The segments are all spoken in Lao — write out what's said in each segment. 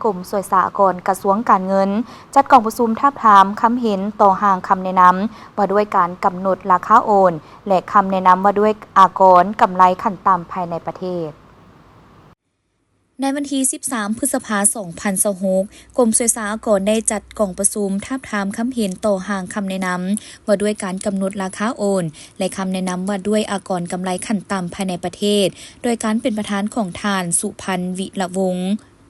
ກົມສ່ວຍສາອາກອນ ກະຊວງການເງິນ ຈັດກອງປະຊຸມທາບທາມຄຳເຫັນຕໍ່ຮ່າງຄຳແນະນຳວ່າດ້ວຍການກຳນົດລາຄາໂອນ ແລະ ຄຳແນະນຳວ່າດ້ວຍອາກອນກຳໄລຂັ້ນຕ່ຳພາຍໃນປະເທດ. ໃນວັນທີສິບສາມ ພຶດສະພາ ສອງພັນຊາວຫົກ ກົມສ່ວຍສາອາກອນໄດ້ຈັດກອງປະຊຸມທາບທາມຄຳເຫັນຕໍ່ຮ່າງຄຳແນະນຳວ່າດ້ວຍການກຳນົດລາຄາໂອນ ແລະ ຄຳແນະນຳວ່າດ້ວຍອາກອນກຳໄລຂັ້ນຕ່ຳພາຍໃນປະເທດ ໂດຍການເປັນປະທານຂອງທ່ານ ສຸພັນ ວິລະວົງ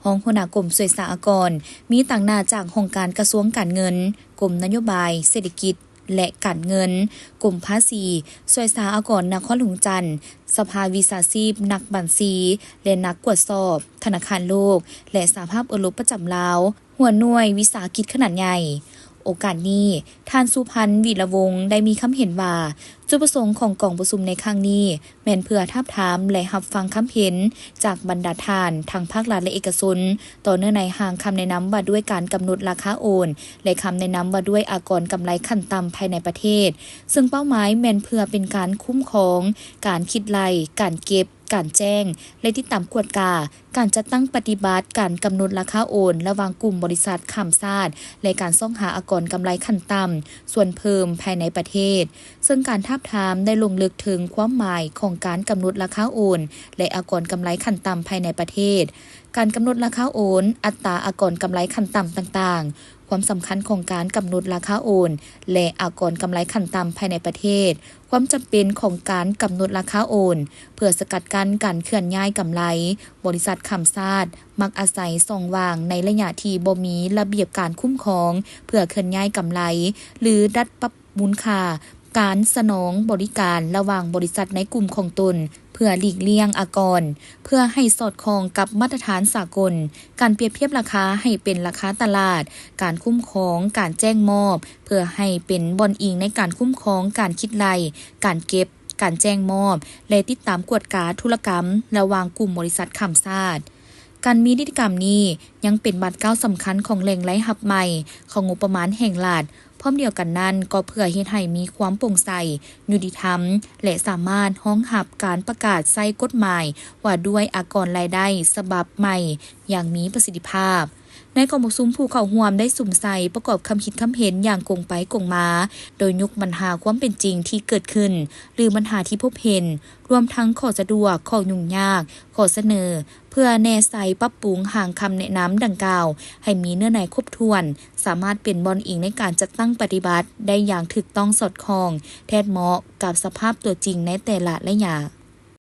ຮອງຫົວໜ້າກົມສ່ວຍສາອາກອນ, ມີຕາງໜ້າຈາກຫ້ອງການກະຊວງການເງິນ, ກົມນະໂຍບາຍເສດຖະກິດ ແລະ ການເງິນ, ກົມພາສີ, ສ່ວຍສາອາກອນນະຄອນຫຼວງຈັນ, ສະພາວິຊາຊີບນັກບັນຊີ ແລະ ນັກກວດສອບ, ທະນາຄານໂລກ ແລະ ສະຫະພາບເອີຣົບປະຈຳລາວ, ຫົວໜ່ວຍວິສາຫະກິດຂະໜາດໃຫຍ່. ໂອກາດນີ້, ທ່ານ ສຸພັນ ວິລະວົງ ໄດ້ມີຄຳເຫັນວ່າ, ຈຸດປະສົງຂອງກອງປະຊຸມໃນຄັ້ງນີ້ ແມ່ນເພື່ອທາບທາມ ແລະ ຮັບຟັງຄຳເຫັນຈາກບັນດາທ່ານ ທັງພາກລັດ ແລະ ເອກະຊົນ ຕໍ່ເນື້ອໃນຮ່າງຄຳແນະນຳວ່າດ້ວຍການກຳນົດລາຄາໂອນ ແລະ ຄຳແນະນຳວ່າດ້ວຍອາກອນກຳໄລຂັ້ນຕ່ຳພາຍໃນປະເທດ, ເຊິ່ງເປົ້າໝາຍແມ່ນເພື່ອເປັນການຄຸ້ມຄອງ, ການຄິດໄລ່, ການເກັບ, ການແຈ້ງ ແລະ ຕິດຕາມກວດກາ ການຈັດຕັ້ງປະຕິບັດການກຳນົດລາຄາໂອນລະຫວ່າງກຸ່ມບໍລິສັດຂ້າມຊາດ ແລະ ການຊອກຫາອາກອນກຳໄລຂັ້ນຕ່ຳສ່ວນເພີ່ມພາຍໃນປະເທດ, ເຊິ່ງການທາບທາມໄດ້ລົງເລິກເຖິງຄວາມໝາຍຂອງການກຳນົດລາຄາໂອນ ແລະ ອາກອນກຳໄລຂັ້ນຕ່ຳພາຍໃນປະເທດ, ການກຳນົດລາຄາໂອນ, ອັດຕາອາກອນກຳໄລຂັ້ນຕ່ຳຕ່າງໆ, ຄວາມສຳຄັນຂອງການກຳນົດລາຄາໂອນ ແລະ ອາກອນກຳໄລຂັ້ນຕ່ຳພາຍໃນປະເທດ, ຄວາມຈຳເປັນຂອງການກຳນົດລາຄາໂອນ ເພື່ອສະກັດກັ້ນການເຄື່ອນຍ້າຍກຳໄລ. ບໍລິສັດຂ້າມຊາດມັກອາໄສຊ່ອງວ່າງໃນໄລຍະທີ່ບໍ່ມີລະບຽບການຄຸ້ມຄອງເພື່ອເຄື່ອນຍ້າຍກຳໄລ ຫຼື ດັດປັບມູນຄ່າການສະໜອງບໍລິການລະຫວ່າງບໍລິສັດໃນກຸ່ມຂອງຕົນ ເພື່ອຫຼີກລ່ຽງອາກອນ ເພື່ອໃຫ້ສອດຄ່ອງກັບມາດຕະຖານສາກົນ, ການປຽບທຽບລາຄາໃຫ້ເປັນລາຄາຕະຫຼາດ, ການຄຸ້ມຄອງການແຈ້ງມອບ ເພື່ອໃຫ້ເປັນບ່ອນອີງໃນການຄຸ້ມຄອງການຄິດໄລ່, ການເກັບ, ການແຈ້ງມອບ ແລະ ຕິດຕາມກວດກາທຸລະກຳລະຫວ່າງກຸ່ມບໍລິສັດຂ້າມຊາດ. ການມີນິຕິກຳນີ້ຍັງເປັນບາດກ້າວສຳຄັນຂອງແຫຼ່ງລາຍຮັບໃໝ່ເຂົ້າງົບປະມານແຫ່ງລັດ, ພ້ອມດຽວກັນນັ້ນກໍເພື່ອເຮັດໃຫ້ມີຄວາມໂປ່ງໃສ, ຍຸຕິທຳ ແລະ ສາມາດຮອງຮັບການປະກາດໃຊ້ກົດໝາຍວ່າດ້ວຍອາກອນລາຍໄດ້ສະບັບໃໝ່ຢ່າງມີປະສິດທິພາບ. ໃນກອງປະຊຸມ, ຜູ້ເຂົ້າຮ່ວມໄດ້ສຸມໃສ່ປະກອບຄຳຄິດຄຳເຫັນຢ່າງກົງໄປກົງມາ, ໂດຍຍົກບັນຫາຄວາມເປັນຈິງທີ່ເກີດຂຶ້ນ ຫຼື ບັນຫາທີ່ພົບເຫັນ, ລວມທັງຂໍ້ສະດວກ, ຂໍ້ຫຍຸ້ງຍາກ, ຂໍ້ສະເໜີ ເພື່ອແນໃສ່ປັບປຸງຮ່າງຄຳແນະນຳດັ່ງກ່າວໃຫ້ມີເນື້ອໃນຄົບຖ້ວນ, ສາມາດເປັນບ່ອນອີງໃນການຈັດຕັ້ງປະຕິບັດໄດ້ຢ່າງຖືກຕ້ອງສອດຄ່ອງ, ແທດເໝາະກັບສະພາບຕົວຈິງໃນແຕ່ລະໄລຍະ.